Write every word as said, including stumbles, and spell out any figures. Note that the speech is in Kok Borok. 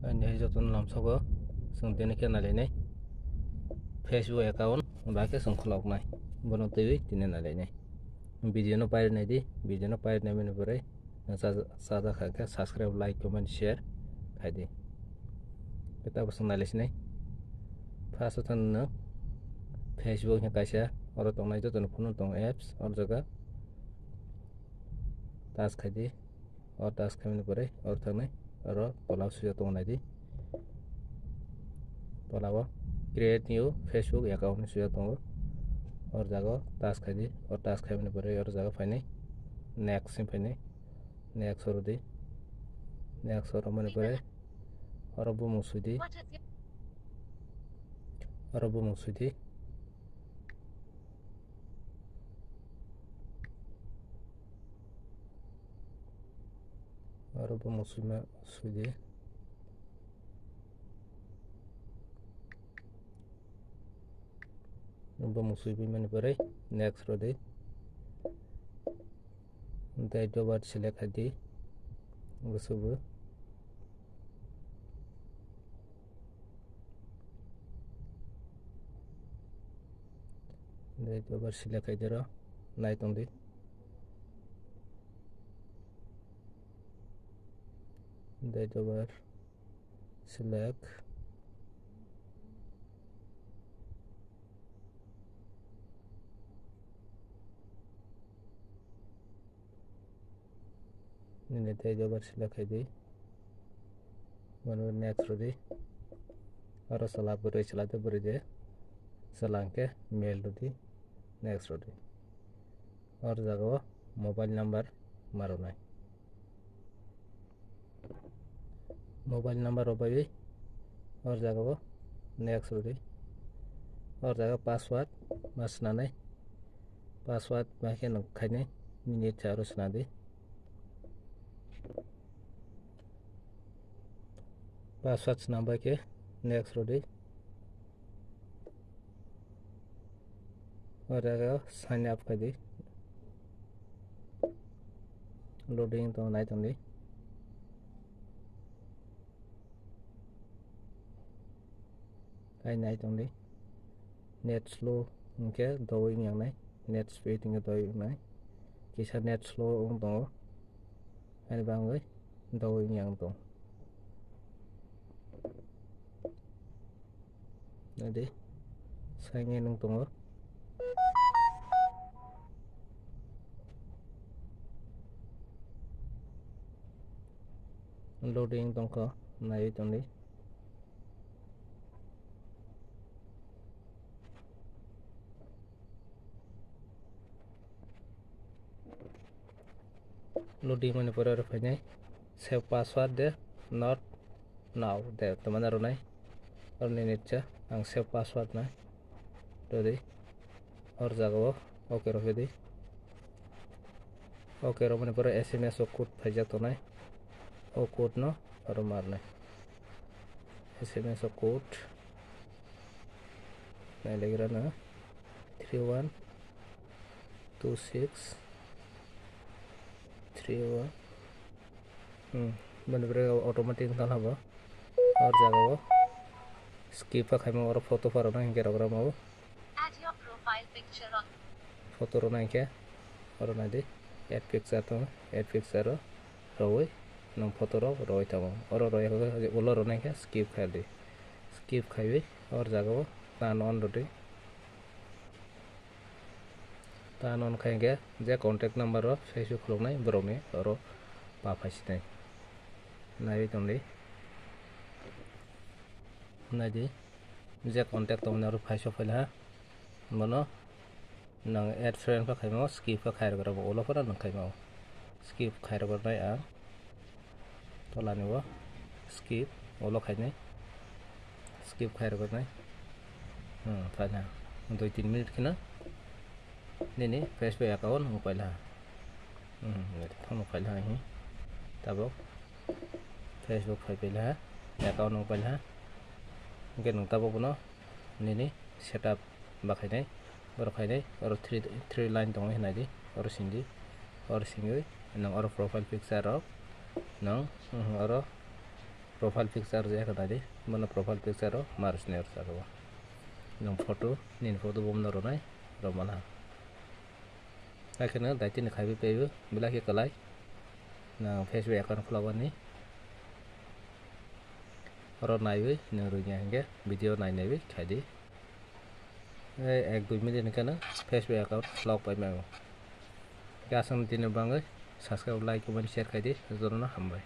Ani hai jotono lamsogo chwng tini khe nailainai. Facebook account ba khe chwng khuloknai. Bono twiwi tini nailainai. Video no pairwi naidi, video no pairwi naimani pore chajak kha khe subscribe, like, comment, share khaidi. Khe tabuk chwng nailaisinai. First o thang nwng Facebook hinkhe kaisa oro tongnai jotono phone o tong apps, oro jaga touch khaidi. Oro touch khaimani pore oro thangnai, oro tola o swijak tongo naidi. Tola o create new Facebook account hinwi swijak tongo. Oro jaga o touch khaidi, oro touch khaimani pore oro jaga phainai next hinwi phainai, next oro di, next oro mani pore oro bumung swidi, oro bumung swidi. Oro bo muchungma suidi. Bo muchungwi mani pore next rodi. Date of birth select khaidi. Bo subo. Date of birth select khaidi oro. Nai tongdi. Date of birth select. Nini date of birth select khaidi. Mano next rodi. Oro chwla bwrwi chwla tei bwrwi de. Chwla hwnkhe male rodi. Next rodi. Oro jaga o mobile number ma rwnai. Mobile number rok bai oro jaga o next rodi. Oro jaga password ma swnanai. Password ma khe nwng khainai, nini ichha oro swnadi. Password swnam bai khe next rodi. Oro jaga o sign up khaidi. Loading tong nai tongdi. Ai nai tongdi. Net slow hwnkhe dowi wngyangnai. Net speed hwnkhe dowi wngnai. Kisa net slow wng tongo. Ani bagwi dowi wngyang tong. Nadi, sainge nung tongo. Loading tongkho, naiwi tongdi. Loading mani pore oro phainai save password de, not now de twmani rwnai. Oro nini ichha ang save password nai rwdi. Or jaga o ok rw di. Ok rw mani pore S M S o code phaijak tongnai. O code no oro ma rwnai. S M S o code nai legra na three one two six three one. Hmm, bini bwrwi automatic wngkha labo. Or jaga o skip khaima oro photo pha rwna hinkhe rwgra ma o. Add your profile picture on. Photo rwna hinkhe oro nai di, add picture tong, add picture o rwui nwng photo rok rwui tamo. Oro rwui ulo rwna hinkhe skip khai di. Skip khaiwi or jaga o turn on rw di. Turn on khai hinkhe je contact number o Facebook khuluknai borokni oro pa phaisinai. Naiwi tongdi. Naidi. Je contact tongmani oro phai sok phaila ha. Bono nang add friend pha khaimo skip pha khai rwgra bo ulo phano nang khaimo. Skip khai rwgranai ang. Tolani o skip ulo khainai. Skip khai rwgranai. Hmm, phaina. Dui tin minute kheno nini Facebook account wng paila. Hmm, phone wng paila hi. Tabuk Facebook phai paila. Account wng paila. Hwnkhe nwng tabuk bono nini setup ba khainai, borok khainai, oro three, three line tongo hinai di, oro sindi, oro singwi nwng oro profile picture rok nwng, mhm, oro Profile picture je khe nai di, bono profile picture o mar sini rwchar o. Nwng photo, nini photo bo bono rwnai rw mana. Hakhe no daitini khaiwi paibo belai khe kwlai. Nwng Facebook account khulabani oro naiwi nwng rwngya hinkhe video nai naiwi khai di. Ei ek dui minute hinkhe no Facebook account lock pai mango. Khe aswk tini bagwi subscribe, like, comment, share khai di. Jotono hambai.